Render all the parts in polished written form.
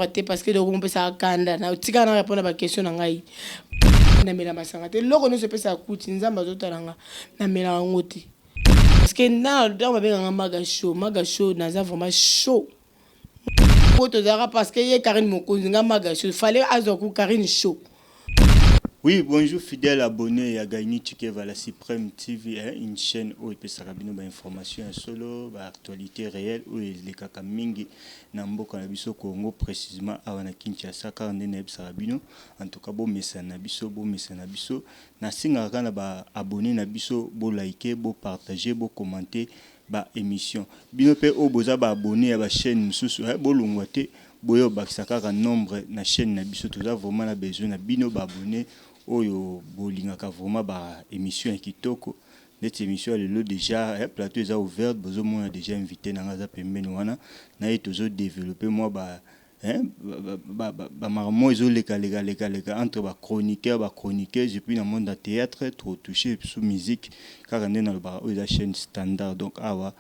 Te, parce que dokomopesaka kanda na tika na répondre ba question na ngai. Namela masanga te. Eloko nyonso epesaka kuti, Nzambe azotala nga, namelaka yango te, parce que na ntango babenganga Maga Show, Maga Show, naza vraiment chaud po tozalaka, parce que ye Karine Mokonzi, nga Maga Show, fallait azwa ku Karine Show. Oui, bonjour fidèle abonné à Gaini Chikeva, la Suprême TV, hein, une chaîne où epesaka bino ba information ya solo, ba actualité réelle oyo elekaka mingi na mboka na biso Congo, précisément awa na Kinshasa. Kaka nde nayebisaka bino, en tout cas bomesana na biso, bomesana na biso. Nasengaka kaka na ba abonné na biso bolike, bopartage, bocommenter ba émission. Bino mpe oyo boza ba abonné ya ba chaîne mosusu, bolongwa te, boye obakisa kaka nombre na chaîne na biso. Toza vraiment na besoin na bino ba abonné oyo bolingaka vraiment ba émission ya kitoko neti émission ya lelo. Déjà plateau eza ouverte, bozomona déjà invité na nga aza pembeni wana na ye. Tozodéveloppe mwa ba bamakambo ezolekalekaleka entre bachroniqueur, bachroniqueuse, et puis na monde ya théâtre, totouche biso musique. Kaka nde nalobaka, oyo eza chaîne standard. Donc awa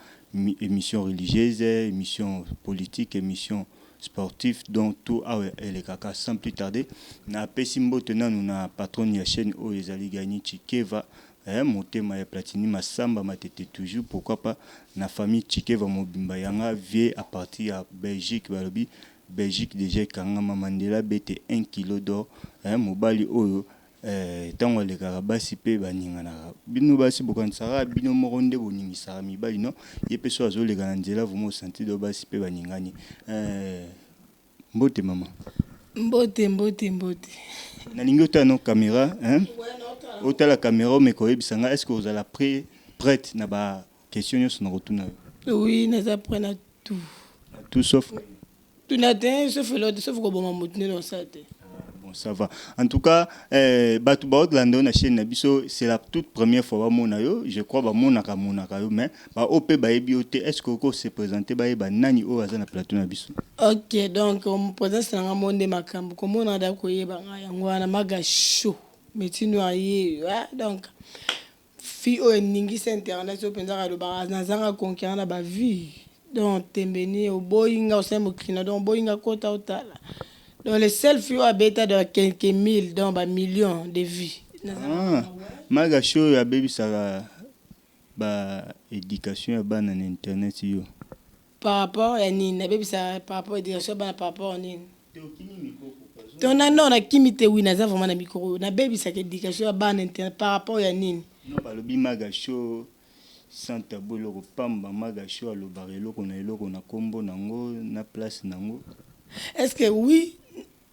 émission religieuse, émission politique, émission sportif, donc tout awa elekaka. Sans plus tarder, napesi mbote nanu na patronne ya chaîne oyo, ezali Gani Chikeva, motema ya Platini Masamba Matete toujours. Pourquoi pas na famille Chikeva mobimba yanga vie à partir ya Belgique. Balobi Belgique déjà ekangama, Mandela bete 1 kilo d'or, mobali oyo ntango alekaka, basi mpe baninganaka. Bino basi bokanisaka bino moko nde boningisaka mibali. No, ye mpe so azoleka na nzela, vraiment osanti do basi mpe baningani. Mbote mama. Mbote, mbote, mbote. Nalingi otala no caméra, hein? Otala caméra, omeka oyebisa nga: est ce que ozala prêt, prête na ba question nyonso na kotuna yo? Oui, naza prêt na tout. Tout sauf? Tuna te, sauf eloko, sauf koboma motu nde nosala te. Bon, ça va. En tout cas, bato baolanda yo na chaîne na biso, c'est la toute première fois bamona yo. Je crois bamonaka monaka yo, mais baoyo mpe bayebi yo te, est ce que oko se présenter, bayeba nani oyo aza na plateau na biso? Ok, donc présence na nga mo nde makambo komona da koyeba nga yango wana Maga Show, métier noir ye. Donc fille oyo eningisa internet oyo mpenza kalobaka nazanga concurrent na bavie. Donc tembeni oboyi nga, osali mokili na, donc oboyi nga, kota otala. Donc le seul fille oyo abeta de quelques mille, donc bamillion de vues. Ah, Maga Show oyo abebisaka ba éducation ya bana na internet, yo? Par rapport ya nini nabebisaka par rapport éducation ya bana? Par rapport nini to na? Non, nakimi te. Wi, naza vraiment na micro. Nabebisaka éducation ya bana internet par rapport ya nini? No, balobi Maga Show sans tabou, eloko pamba. Maga Show alobaka eloko na eloko na nkombo nango na place nango. Est ce que oui,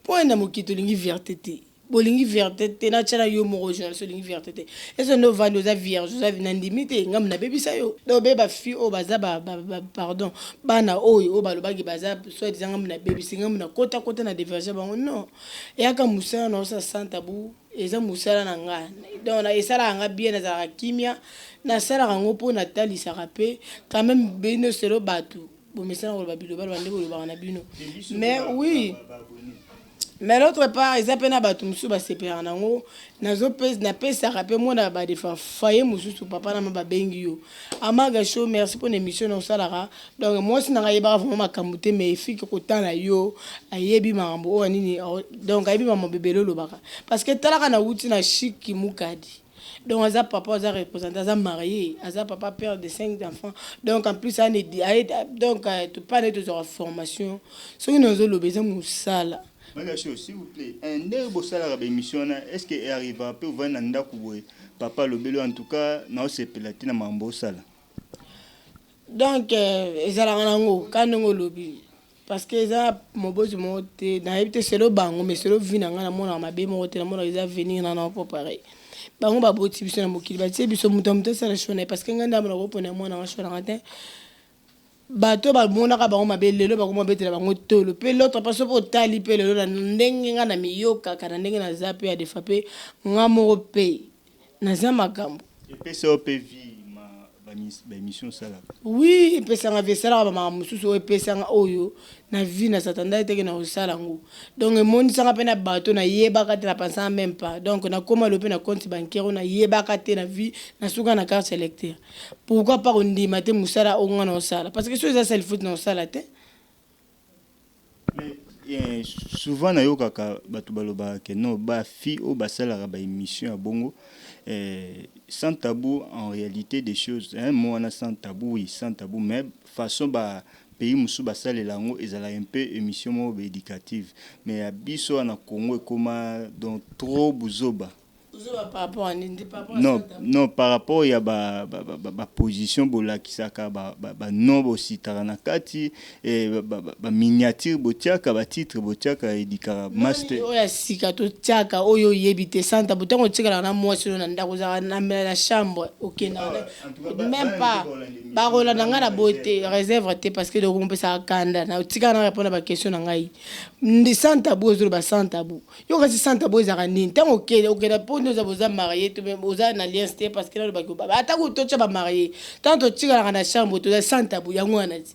mpo na mokili tolingi vérité te, bolingi vérité te. Natiala yo moko journaliste, olingi vérité te. Ese nde ovandi, oza vierge, oza na ndimi te. Ngambo nabebisa yo. Donc be bafille oyo baza, pardon, bana oyo oyo balobaki baza soit disant ngambo nabebisi, ngambo na kota kota na déverge bango. Non, eyaka mosala na osala sans tabou, eza mosala na nga. Donc esalaka nga bien, nazalaka kimia, nasalaka yango mpo natalisaka mpe quand même bino selo bato bomesana koloba biloba loba nde bolobaka na bino. Mais oui, mais l'autre part eza mpe na bato mosusu basepelaka nango. Napesaka mpe mona badefa foyer mosusu, papa na ma babengi yo Amaga Show, merci mpona émission na osalaka. Donc mwasi nanga ayebaka vraiment makambo te, mais efiki kotala yo, ayebi makambo oyo nini. Donc ayebi makambo ebele olobaka, parce que talaka na wuti na Shiki Mukadi. Donc aza papa, aza représentant, aza marié, aza papa, père de cinq enfants. Donc en plus donc topa nde tozwaka formation. Soki nazoloba, eza mosala. Maga Show, s'il vous plaît, ndenge bosalaka baémission wana, est ce que arrivera mpe ovandi na ndako boye, papa alobeli: "En tout cas naosepela te na makambo osala"? Donc ezalaka nango ka ndenge olobi, parce que eza mobozi moko te. Nayebi te selo bango, mais selo vi na ngai, namonaka mabe moko te. Namonaka eza avenir nana po pareil. Bango baboti biso na mokili, batie biso moto ya moto asala show na ye, parce que ngai ndambo nakopona mwana nga show nanga te. Bato bamonaka bango mabe, lelo bakoma betela bango tolo. Mpe l'autre part, soki otali mpe lelo na ndenge nga na miyokaka, na ndenge naza mpe ya defa, mpe nga moko mpe naza makambo. Epesa yo mpe vie, baémission osalaka? Oui, epesanga vie, esalaka bamakambo mosusu oyo epesanga oyo na vie na satanda eteke na kosala yango. Donc emonisanga mpe na bato nayebaka te, napensaka même pas. Donc nakóma lo mpe na compte bancaire oyo nayebaka te na vie, nasuka na carte électeur. Pourquoi pas kondima te mosala oyo nga na osala? Parce que so eza sali faute na osala te. Mais Souvent nayokaka bato balobaka ke non, bafille oyo basalaka baémission ya bongo sans tabou, en réalité des choses, hein, mo wana sans tabou, oui, sans tabou, mais façon ba pays mosusu basalela yango ezalaka un peu émission moko baéducative, mais ya biso wana Congo ekóma donc trop buzoba. Par rapport à nini? Non, non, par rapport ya baposition ba bolakisaka, banom bositaka na kati, baminiature botiaka, batitre botiaka edikaka master. Oyo ya sika totiaka, oyo oyebi te, sans tabou. Ntango otikalaka na mwasi oyo na ndako, ozalaka na chambre, okendaka même pas. Bakolanda ngai na boye te, réserve te, parce que lokomopesaka kanda. Otikala na répondre baquestion na ngai. Sans tabou, ozoloba sans tabou, yo kasi sans tabou ezalaka nini? Ntango okende, okenda mpo nde oza, boza marié to oza na alliance te, parce que nalobaki ata totya bamarié, ntango totikalaka na chambre, toza sans tabou, yango wana ti.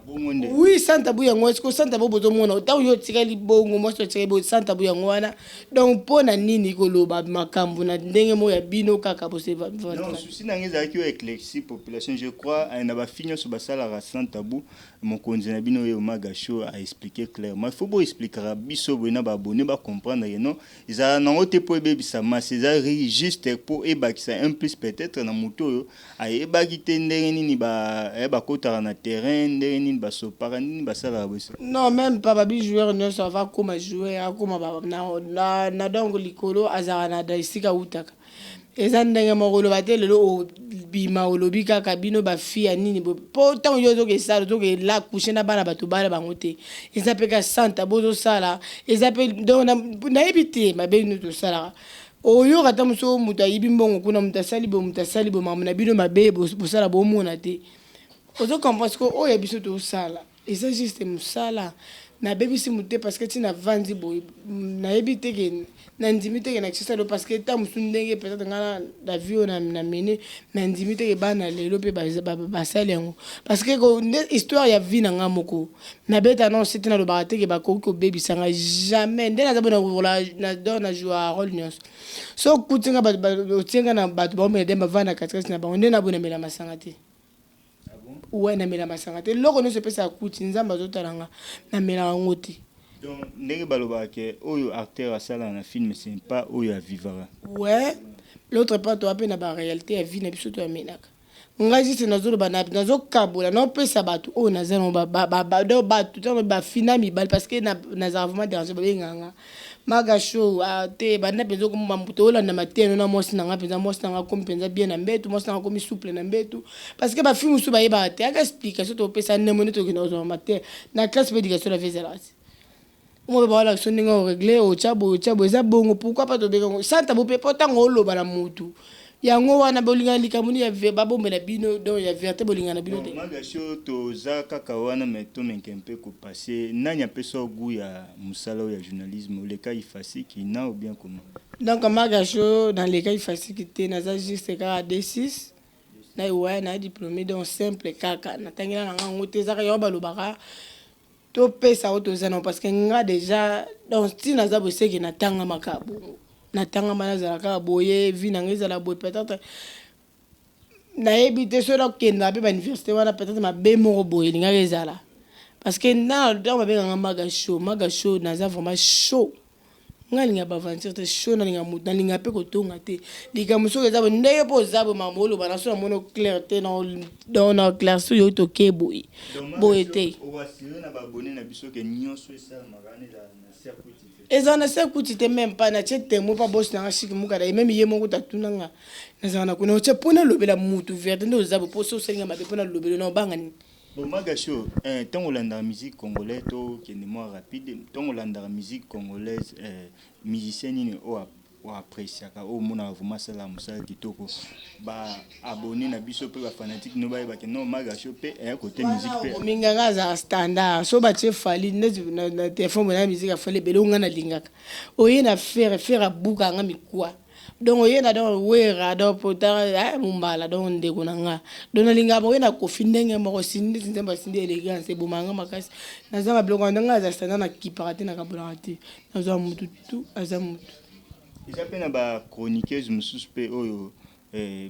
Oui, sans tabou yango. Est-ce sans tabou bozomona ntango yo otikali bongo, mwasi otikali bongo, sans tabou yango wana? Donc mpo na nini koloba makambo na ndenge moko ya bino kaka? Non, souci na ngai ezalaki oyo éclairci population. Je crois na bafille nyonso basalaka sans tabou, mokonzi na bino oyo Maga Show aexpliquer clairement. Il faut boexplikaka biso boye na baabonné, bacomprendre ke non, ezala nango te mpo ebebisa masi, eza juste mpo ebakisa un plus peut-être na motu oyo ayebaki te ndenge nini bakotaka na terrain, ndenge nini basopaka, nini basalaka boye. Non, même pas. Babi joueur nyonso ava akóma joueur, akóma na donc likolo, azalaka na esika awutaka. Eza ndenge moko oloba te lelo obima, olobi kaka bino bafille ya nini, mpo ntango yo ozokesala, ozokela couche na bana bato, bala bango te. Eza mpe ka sans tabou ozosala, eza mpe donc nayebi te mabe nini tosalaka. Oyoka ata mosu moto ayibi mbongo kuna, moto asali boye, moto asali boye, makambo na bino mabe bosala, bomona te. Ozocomprendre ce oyo ya biso tosala eza juste mosala. Nabebisi motu te, parce que ntina vandi boye, nayebi te ke nandimi te ke nakisala, parce que ta mosu ndenge peut-être nga na vie oyo na mene, nandimi te ke bana lelo mpe basali yango, parce que nde histoire ya vie na nga moko nabeta non sete. Nalobaka te ke bakoki kobebisa nga jamais. Nde naza bona na joua rôle nyonso. So okuti nga, otie nga na bato baomela de bavanda katikati na bango, nde nabonamela masanga te. Ouais, namela masanga te. Eloko nyonso epesaka kuti, Nzambe azotala nga, namelaka yango te. Donc ndenge balobaka ke oyo acteur asalaka na film, c'est pas oyo avivaka. Ouais, l'autre part toa mpe na baréalité ya vie na biso toyamenaka. Ngai juste nazoloba, nazokabola, naopesa bato oyo naza nango, bato ntango bafina mibali, parce que nazala vraiment déranger. Babengaka nga Maga Show te, banda mpenza okomoma moto olanda mateno na mwasi na nga mpenza. Mwasi na nga akomi mpenza bien na mbetu, mwasi na nga akomi souple na mbetu, parce que bafille mosusu bayebaka te. Aka explication topesa ndemo nde tokende kozwa matere na classe mpe éducation na vie ezalaka te. Omo mpe baolakisa biso ndenge orégler, otya boye, otya boye, eza bongo. Pourquoi pas tobenga yango sans tabou? Mpe mpo ntango oloba na motu yango wana, bolingana likambo nini ya babombela bino, donc ya vérité bolingana bino te. Magasho, toza kaka wana, mais tomeke mpe kopase. Nani apesa goût ya mosala oyo ya journalisme? Oleka ifasiki na ou bien comment? Donc Magasho, naleka ifasiki te, naza juste kaka D6 na, ouais, na diplômé, donc simple kaka natangela na nga yango te. Ezaka yango balobaka topesa oyo toza nango, parce que nga déjà donc ntina naza boseke, natangamaka bongo, natangama, nazala kaka boye, vie na ngai ezala boye. Peut-être nayebi te soki nakendaka mpe bauniversité wana, peut-être mabe moko boye elingaki ezala, parce que na ntango babenganga Maga Show, Maga Show, naza vraiment chaud. Ngai alinga baventure te, chaud nalinga motu, nalinga mpe kotonga te. Likambo soki eza boye, ndenge mpo oza boye, makambo oloba na so namoni clair te, donc na éclairci oyo toke boye boye te. Oassurer na baabonné na biso ke nyonso esalamaka wana ezala na circuit te? Ezala na se te, même pas natie témoin mpa bosi nanga Shiki Mukada, ye même ye moko tatunanga. Nazala na kuna otie mpo nalobela mutu vérité nde oza boye, mpo so osalinga mabe, mpo nalobela na obanga nini? Bon, Magasho, ntango olandaka musique congolaise, tokende mwa rapide, ntango olandaka musique congolaise, musicien nini oyo oappréciaka, oyo omonaka vraiment asalaka mosala kitoko? Baabonné na biso mpe bafanatique no bayebake non, Magasho mpe eya kote musique mpe. Ominganga azala standard. So batie Fally neti na telefone boye, na musique afali ebele oyo nga nalingaka, oye na Ferre, Ferre abukanga mikwa, donc oye na donc Wera, donc pota Mombala, donc ndeko na nga, donc nalingaka boye na Kofi ndenge moko sindi neti Nzambe asindi élégance ebomaka makasi. Naza babiloko ndenge aza standard, nakipaka te, nakabolaka te, nazwa mutu tu aza mutu. Eza mpe na bachroniqueuse mosusu mpe oyo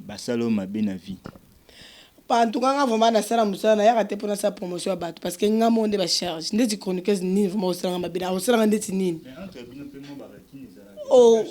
basala oyo mabe na vie? En tout cas, nga vraiment nasala mosala, nayaka te mpo nasala promotion ya bato, parce que nga mo nde bacharge ndeti chroniqueuse nini vraiment osalanga mabe, osalanga ndeti nini. Oh.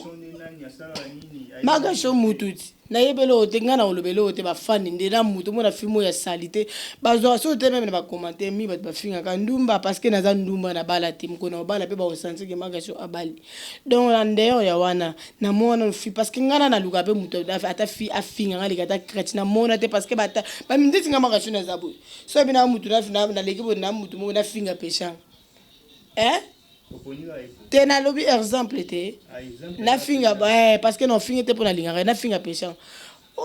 Magasho mutu ti nayebeli oyo te, ngai na kolobela oyo te. Bafani nde na mutu omona film oyo asali te, bazwaka soki te. Même na bacommentaire mi bato bafingaka ndumba, parce que naza ndumba, nabala te. Mokolo na obala mpe bakosentir ke Magasho abali. Donc na ndeyor ya wana namona fi, parce que ngai na naluka mpe moto ata fi afinga ngai leka ata crête namona te, parce que bata ndeti ngai Magasho naza boye. So bi na mutu naleki boye na mutu moko nafinga peshanga, eh? Te, nalobi exemple te, nafinga parce que nafingi te mpo nalingaka nafinga peshanga.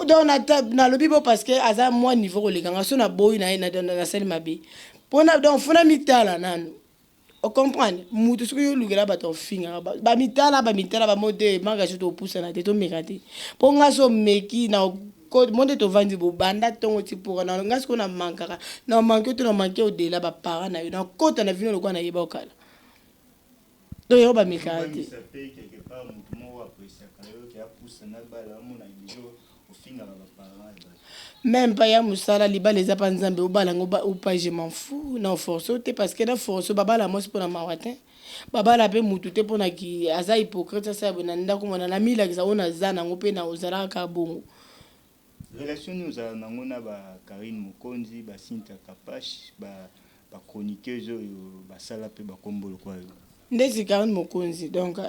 Donc nalobi bo parce que aza mwa niveau kolekanga. So naboyi na ye, nasali mabe mpona. Donc funa mitala nanu, ocomprendre mutu. Soki olukela bato ofingaka, bamitala bamitala bamo te. Makasi topusana te, tomeka te, mpo nga so omeki na mo nde tovandi bobanda ntongo ti mpoka na nga. Sikoyo namankaka na manke to na manke odela baparent na yo, nakota na vino lokola nayeba okala. Donc yango bamekaka te. Obangisa mpe quelque part motu moko apresiaka yo ke apusa na bala, amona déjà ofingaka baparent ya bato. Même pa ya mosala, libala eza mpa Nzambe. Obala yango opa, je m'en fous. Na force te, parce que na force babala mwasi mpona mawa te, babala mpe mutu te mpona ki aza hypocrite. Asala boye na ndako mona na milakisa oyo naza nango mpe na ozalaka kaka bongo. Relation nini ozala nango na bakarine Mokonzi, basinta Kapache, bachroniqueuse oyo basala mpe bakombo lokwa yo? Ndeti Karine Mokonzi, donc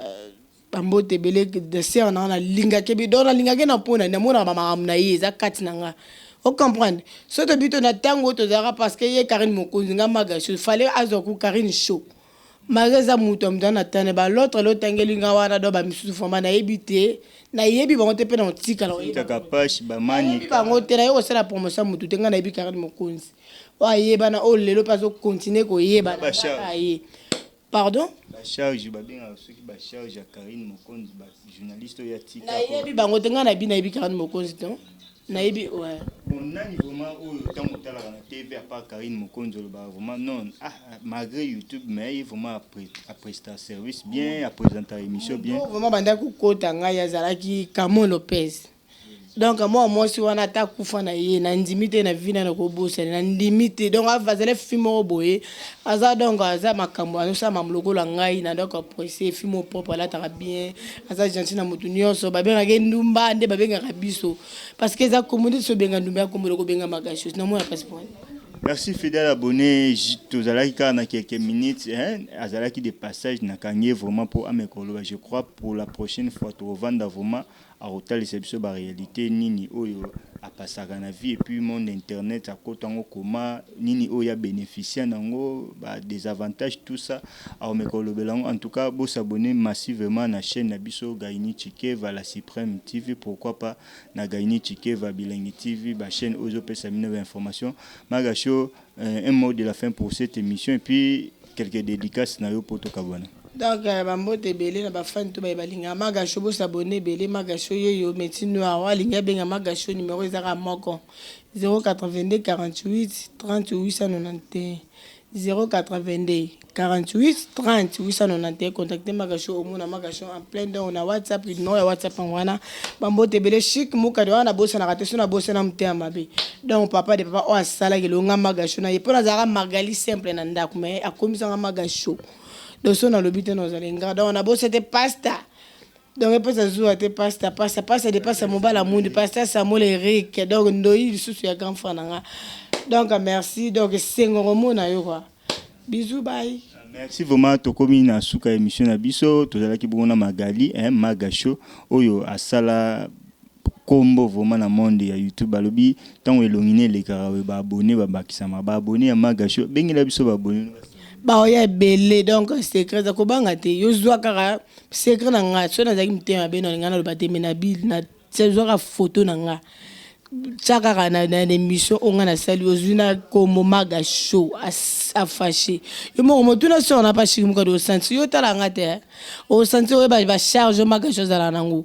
bambote ebele de sere nanga. Nalingaki bi, donc nalingaki na mpona namonaka bamakambo na ye eza kati na nga, ocomprendre. So tobi to na ntango oyo tozalaka, parce que ye Karine Mokonzi, nga Maga Show, fallait azwa ku Karine Show malgré eza moto ya moto wana tane balautre le otangeli nga wana. Donc bamisusu vraiment nayebi te, nayebi bango te mpe na kotikala Sinta Kapache, bamani. Nayebi bango te. Naye kosala promotion ya motu te. Ngai nayebi Karine Mokonzi oyo ayebana, oyo lelo mpe azocontinue koyebana. Bacharge. Ye, pardon. Bacharge, babengaka soki bacharge ya Karine Mokonzi, bajournaliste oyo atika. Nayebi bango te. Ngai nayebi, nayebi Karine Mokonzi te, nayebi, ouais. Bon, nani vraiment oyo ntango otalaka na TV, à part Karine Mokonzi, olobaka vraiment non, ah, malgré YouTube, mais ye vraiment apresta service bien, aprésenta émission bien? Oyo vraiment banda kokota ngai azalaki Camon Lopez. Donc mwa mwasi wana, ata akufa na ye, nandimi te na vi nano kobosana, nandimi te. Donc azali fi moko boye, aza, donc aza makambo azosala makambo lokola ngai na. Donc apprécie fi moko propre, alataka bien, aza gentil na motu nyonso. Babengaka ye ndumba nde babengaka biso, parce que eza kombo nde so obenga ndumba ya kombo lokobenga Magasho, namona passeport. Merci, fidèle abonné. Tozalaki kaka na quelques minutes, hein, azalaki de passage, nakangi ye vraiment mpo ameka koloba. Je crois pour la prochaine fois tokovanda vraiment, akotalisa biso baréalité nini oyo apasaka na vie, et puis monde internet akota yango koma nini, oyo abénéficia nango, badésavantage, tout ça akomeka kolobela yango. En tout cas, bosabonner massivement na chaîne na biso Gaini Chikeva la Suprême TV, pourquoi pas na Gaini Chikeva Bilengi TV, bachaîne oyo ezopesa bino bainformation. Magasho, un mot de la fin pour cette émission et puis quelques dédicaces na yo po tokabwana. Donc bambote ebele na bafani to baye balingaka Magasho, bosabone ebele. Magasho yeyo métier noir, oyo alingi abenga Magasho, numéro ezaka moko: 082 48 30 891, 082 48 30 891. Contacte Magasho, omona Magasho en plein. Donc na WhatsApp, numéro ya WhatsApp yango wana. Bambote ebele. Chik Mokadi wana nabosanaka te, so nabosana motema mabe. Donc papa de papa oyo asalaki elonga Magasho na ye, mpo nazalaka Magali simple na ndako, mais akomisanga Magasho. Donc so nalobi te, nazala nga. Donc nabosa te pasta, donc epesa zuwa te. Pasta, pasta, pasta de pasta, mobala mundi, pasta Samuel Eric, donc ndoi lisusu ya grand frère na nga. Donc merci, donc esengo komona yo quoi. Bisous, bye. Merci vraiment. Tokomi na suka ya émission na biso. Tozalaki bongo na Magali, hein, Magasho oyo asala kombo vraiment na monde ya YouTube. Balobi ntango elongi ne elekaka oyo, baabonné babakisama. Baabonné ya Magasho, bengela biso baabonné. Baoya ebele. Donc secret eza kobanga te, yo zwa kaka secret na nga. So nazalaki motema mabe na ngai, naloba te, me na na zwaka photo na nga, tia kaka na émission oyo nga nasali, ozwi na kombo Maga Show afashe yo moko. Motuna sor na pashiki mokadi osanti yo tala nga te, osanti oyo bacharge Maga Show azalaka nango.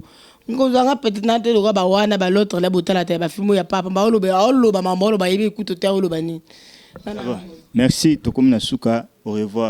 Nkozwanga peut-être na te lokola bawana balautre la botala te, bafilme oyo ya papa baoloba, aoloba mambo, aoloba, yebi ekuto te, aoloba nini. Merci, tokomi na suka. Au revoir.